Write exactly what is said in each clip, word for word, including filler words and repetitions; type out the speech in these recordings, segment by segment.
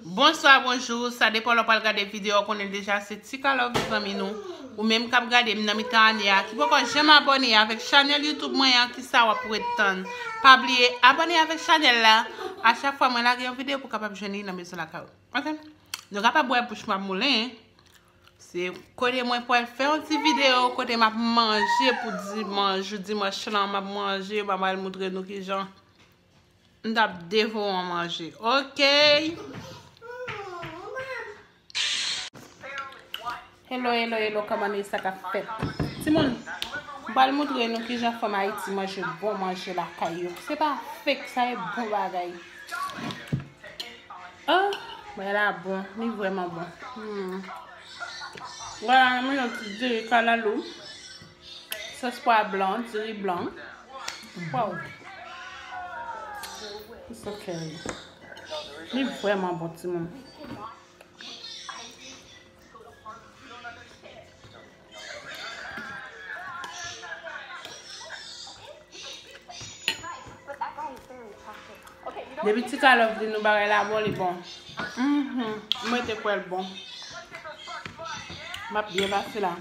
Bonswa, bonjou, sa depann lè w pral gade videyo a, w konnen deja se Tika Love zanmi nou. Ou menm k ap gade m nan mitan ane a, ki poko janm abòne avèk chanèl YouTube mwen an, kisa w ap ret tann? Pa bliye abòne avèk chanèl la. A chak fwa mwen lage yon videyo pou w kapab jwenn li nan mezon lakay ou. Ok? Nou kapab wè bouch mwen ap moulen. Se kote mwen pral fè yon ti videyo kote m ap manje pou dimanch, jou dimanch lan, m ap manje, m ap al moutre nou kijan m t ap devore yon manje. Ok. Hello, hello, hello, kòman nou ye, sa k ap fèt? Timoun, m pral moutre nou kijan fanm Ayiti manje bon manje lakay yo. Se pa fake, sa e bon bagay. Oh, bagay la bon, li vrèman bon. Hmm. Vwala, nou manje yon ti diri kalalou. Sòs pwa blan, diri blan. Wow. It's okay. Li vrèman bon, timoun. Depi Tika Love di nou bagay la bon, li bon. Mhm. Mwen te kwè l bon. M ap byen pase la.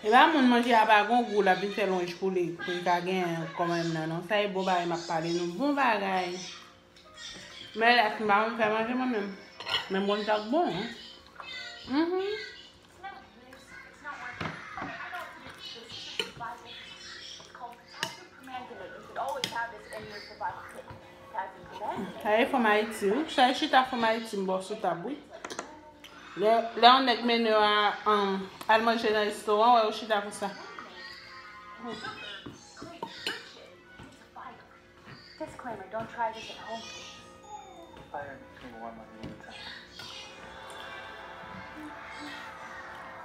E pa moun manje a pa gon gou, l ap vin fè lonj pou li, pou li ka gen kòman menm nan, non. Sa e bon bagay m ap pale nou. Bon bagay. Men la, si m pa konn fè manje mwen menm. Men mwen t ap bon, wi. Mhm. Sa e fanm Ayiti, wi. Sa e chita fanm Ayiti, m ba w sou tab, wi. Lè, lè yon nèg mennen w a, um, al manje nan restoran, w wè yo chita konsa. Disclaimer, don't try this at home, please.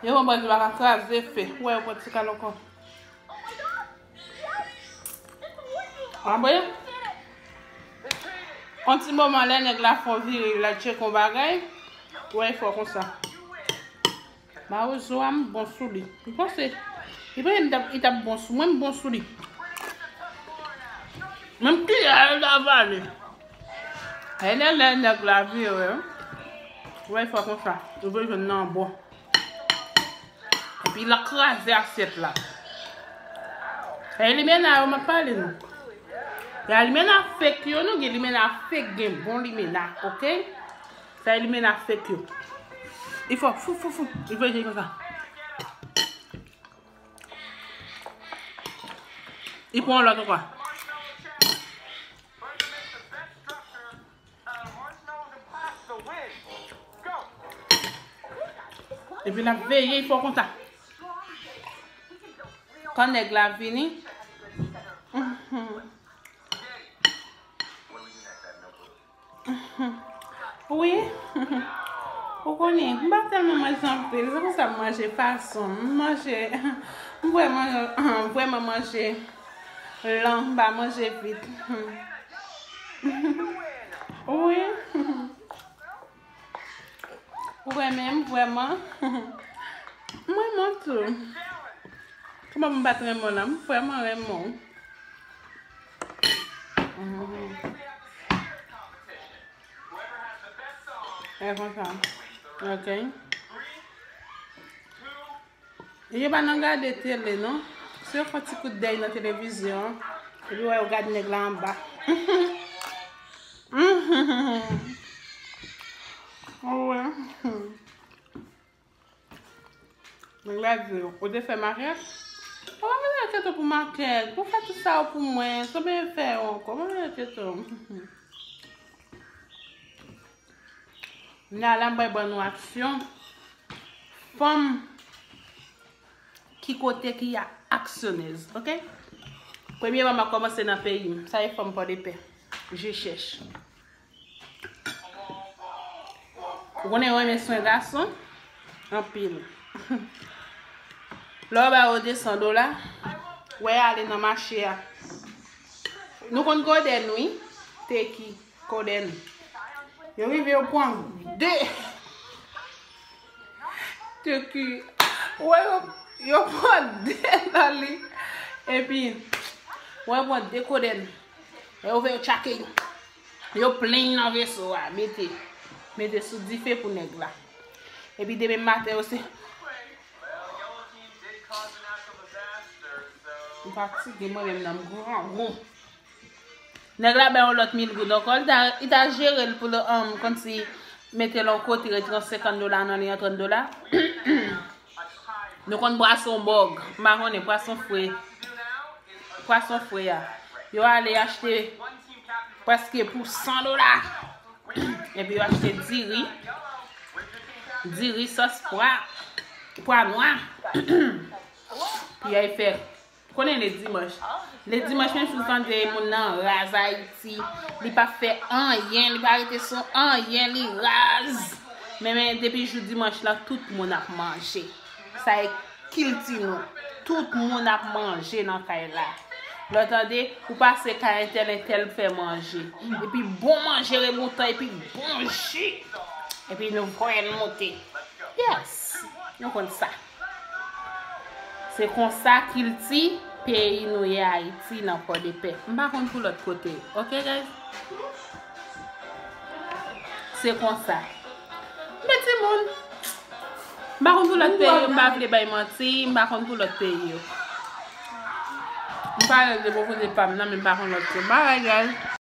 Yo pran bòz la ka kraze fè. Ou wè yo pran ti kal ankò. Apre, yon ti moman lè nèg la fè yon vire, l al tcheke yon bagay, ou wè l fè konsa. Mawozo a, m bon sou li. M panse, li panse m t ap, li t ap bon sou mwen, m bon sou li. Menm kiyè a, l ta vale. E lè, lè nèg la vire, ou wè l fè konsa. Ou bezwen nan bò. Epi l ap kraze asyèt la. E limena yo, m ap pale nou. Gen limena fake yo, nou gen limena fake, gen bon limena, ok? Sa e limena fake yo. Li fò, fou, fou, fou. Li fè jel konsa. Li pran lòt ankò. Epi l ap veye, li fò konsa. Kan nèg la vini. Mhm. Wi. Ou konnen, m pa tèlman manje anpil. Se pou sa m manje fason. M manje, m vrèman, vrèman manje lan, m pa manje vit. Wi. Ou renmen m vrèman? M renmen w tou. Kòman pou m pa t renmen w la? M vrèman renmen w. Mhm. E konsa. Ok. Yo pa nan gade tele, non. Se yo fè ti kout dèy nan televizyon an. Epi wè yo gade nèg la anba. Ou wè. Nèg la di, ou te fè maryaj? Ou pa vin rete tou pou maryaj. Pou fè tout sa yo pou mwen. Sa w bezwen fè yo ankò. Ou pa vin rete tou. Nala, m pral ban nou aksyon. Fanm ki kote ki a aksyonèz, ok? Premye fanm ap kòmanse nan peyi m. Sa e fanm Pòdepè. Je chèch. Ou konnen yo renmen swen gason? Anpil. Lè w ba yo de san dola, wè y ale nan mache a. Nou konn kodenn, wi. Teki. Kodenn. Yo rive, yo pran de. Teki. Wè, yo, yo pran de nan li. Epi, wè, yo pran de kodenn. E yo fè yo tchake yo. Yo plenn nan veso a, mete. Mete sou dife pou nèg la. Epi demen maten yo se M fatige mwen menm nan m grangou. Nèg la bay yon lòt mil goud ankò, li ta, li ta jere l pou l, um, kòmsi mete l yon kote, retire yon senkant dola nan li an trant dola. Nou konn pwason bòg, m pa konnen pwason fre. Pwason fre a. Yo ale achte prèske pou san dola. Epi yo achte diri. Diri sòs pwa, pwa nwa. Pou y al fè. Konnen le dimanch. Le dimanch, menm si w tande moun nan raz Ayiti, li pa fè anyen, li pa rete sou anyen, li raz. Men, men depi jou dimanch la, tout moun ap manje. Sa e kilti nou. Tout moun ap manje nan kay la. Lè w tande, ou pase kay entèl, entèl fè manje. Epi bon manje reboutan, epi bon ji. Epi nou voye l monte. Yes! Nou konn sa. Se konsa kilti peyi nou ye Ayiti nan Pòdepè. M pa konn pou lòt kote. Ok, guys? Se konsa. Men timoun, m pa konn pou lòt peyi yo, m pa vle bay manti, m pa konn pou lòt peyi yo. M pale de bon kote pa m nan, men m pa konn lòt yo. Bagay, guys.